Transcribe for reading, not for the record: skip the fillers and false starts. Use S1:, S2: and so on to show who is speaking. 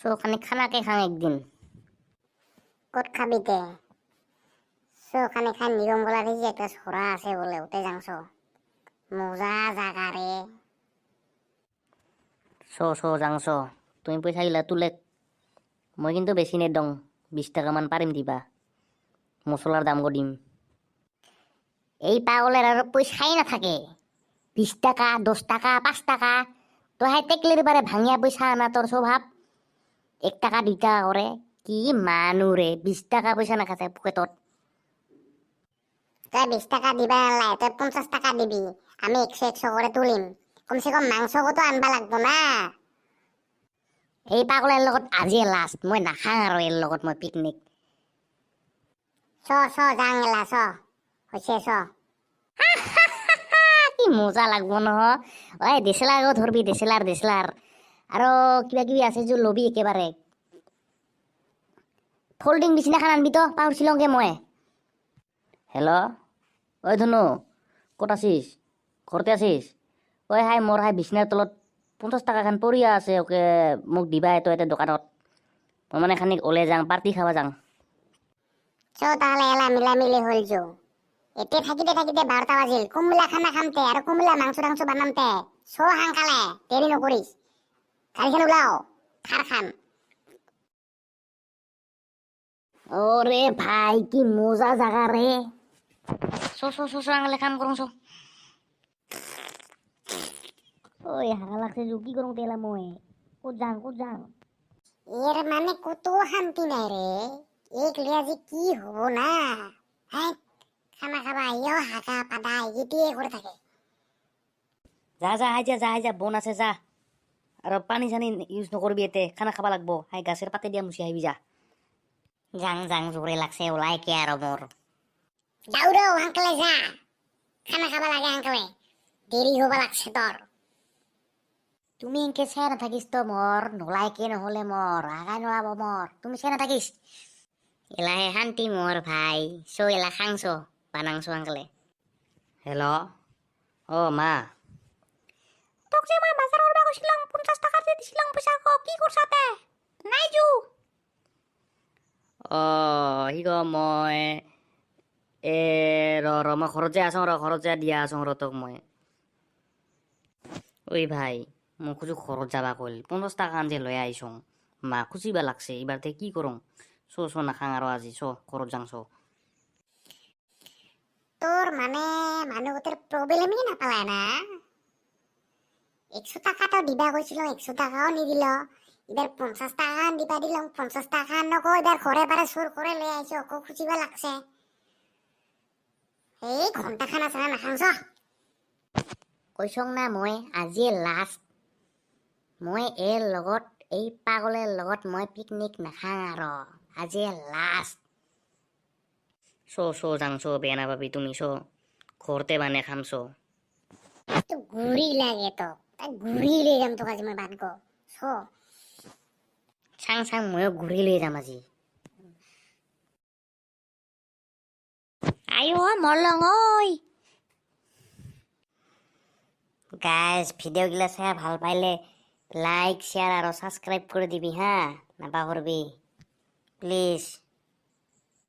S1: চ' খানি খানাকে খাং একদিন।
S2: ক'ত খাবি তে? চ খানে খাই নিগমগলাত যে একটা চৰা আছে বোলে, ওতে যাং চ। মজা জাগা ৰে।
S1: চ চ যাং চ, তুমি পইচা গিলা তোলে, মই কিন্তু বেছি নেদং, 20 টাকামান পাৰিম দিবা, মছলাৰ দাম দিম। এই পাগলেৰ আৰু পইচাই নাথাকে, 20 টাকা 10 টাকা 5 টাকা, তই সেই টেকলিৰ বাৰে ভাঙিয়া পইচা আনা তোৰ স্বভাৱ। 1 টাকা 2 টাকা কৰে, কি মানুহ ৰে, 20 টাকা পইচা নাখাছে পকেটত।
S2: তই 20 টাকা দিবা নালাগে, তই 50 টাকা দিবি, আমি 100 100 করে তুলিম। কমসে কম মাংস কত আনবা লাগবো না।
S1: এই পাগলেৰ লগত আজিয়ে লাষ্ট, মই নাখাং আৰু এৰ লগত মই পিকনিক।
S2: চ চ যাং এলা, চ হৈছে চ।
S1: কি মজা লাগব নহয়। ঐ দেচেলাৰও ধৰবি, দেচেলাৰ দেচেলাৰ আৰু কিবা কিবি আছে যো লবি একেবাৰে। ফল্ডিং বিচনাখন আনবি তো, পাহৰিছিলংগে মই। হেল্ল' ঐ ধুনু, ক'ত আছিস? ঘৰতে আছিস? ঐ হাই, মোৰ হাই বিচনাৰ তলত 50 টাকাখান পৰিয়া আছে, ওকে মোক দিবা এইটো এটা দোকানত। মই মানে খানিক ওলাই যাং, পাৰ্টি খাবা যাং।
S2: চ তাহলে এলা মিলামিলি হল যো। এতিয়া থাকিতে থাকিতে 12টা বাজিল, কুমলা খানা খামতে আৰু কুমলা মাংস টাংস বানামতে। চ হাংকালে, দেৰি নকৰিস, গাড়ীখন ওলাও, থাৰ খান।
S1: ওৰে ভাই কি মজা জাগা ৰে। চ চ চ চ আঙালে কাম কৰোঁ চ। ঐ হাগা লাগছে যো, কি কৰোঁ তেলা মই, ক'ত যাং ক'ত যাং?
S2: এৰ মানে কতো শান্তি নাই ৰে, এক লিয়া যে কি হব না। হে খানা খাবা আহিও হাগা পাদা এইটিয়ে কৰি থাকে।
S1: যা যা হাই যা, যা হাই যা, বন আছে যা, আৰু পানী চানী ইউজ নকৰিবি এতে, খানা খাবা লাগব, হাই গাছেৰ পাতে দিয়া মুচি আহিবি যা। যাং যাং জোৰে লাগছে ওলাই কে আৰু মোৰ।
S2: যাও ৰ আংকলে যা, খানা খাবা লাগে আংকলে, দেৰি হব লাগছে তোৰ।
S1: তুমি এনকে চাই নাথাকিস তো মোৰ, নোলাই কে নহ'লে মোৰ আগাই নোলাব মোৰ, তুমি চাই নাথাকিস। এলাহে শান্তি মোৰ ভাই, চ' এলা খাংছ বানাংছ আংকলে। হেল্ল' অ মা, তোক যে মই বাজাৰ কৰিব গৈছিলাং, 50 টাকা যে দিছিলাং পইচা, ক কি কৰছা তে? নাই যো। অ সি ক মই এ ৰ ৰ মই ঘৰত যাই আছোঁ ৰ, ঘৰত যাই দিয়া আছোঁ ৰ তোক মই। ঐ ভাই, মই খোজো ঘৰত যাবা কল, 50 টাকা যে লৈ আহিছোঁ, মা খুচিবা লাগছে, এইবাৰ তে কি কৰোঁ? চ চ নাখাং আৰু আজি, চ ঘৰত যাং চ।
S2: তোৰ মানে মানুহৰ প্ৰব্লেমেই নাপালা না। 100 টাকাটো দিবা কৈছিলো, 100 টাকাও নিদিল। এইবাৰ 50 টাকা দিবা দিলাম, 50 টাকা নকওঁ, এইবাৰ ঘৰে পাৰে চোৰ কৰে লৈ আহিছো, আকৌ খুচিবা লাগছে। এই ঘণ্টা খানা চানা নাখাং চ।
S1: কৈছং না মই আজিয়ে লাষ্ট, মই এৰ লগত এই পাগলেৰ লগত মই পিকনিক নাখাং আৰু, আজিয়ে লাষ্ট। চ চ যাং চ, বেয়া নাপাবি তুমি, চ ঘৰতে বানে খাম চ।
S2: তোক ঘূৰি লাগে তোক, তাক ঘূৰি লৈ যাম তোক আজি মই বানক। চ
S1: চাং চাং ময়ো ঘূৰি লৈ যাম আজি। আই অ মৰলং ঐ। গাইজ ভিডিঅ'গিলা চাই ভাল পাইলে লাইক শ্বেয়াৰ আৰু ছাবস্ক্ৰাইব কৰি দিবি হা, নাপাহৰবি প্লিজ।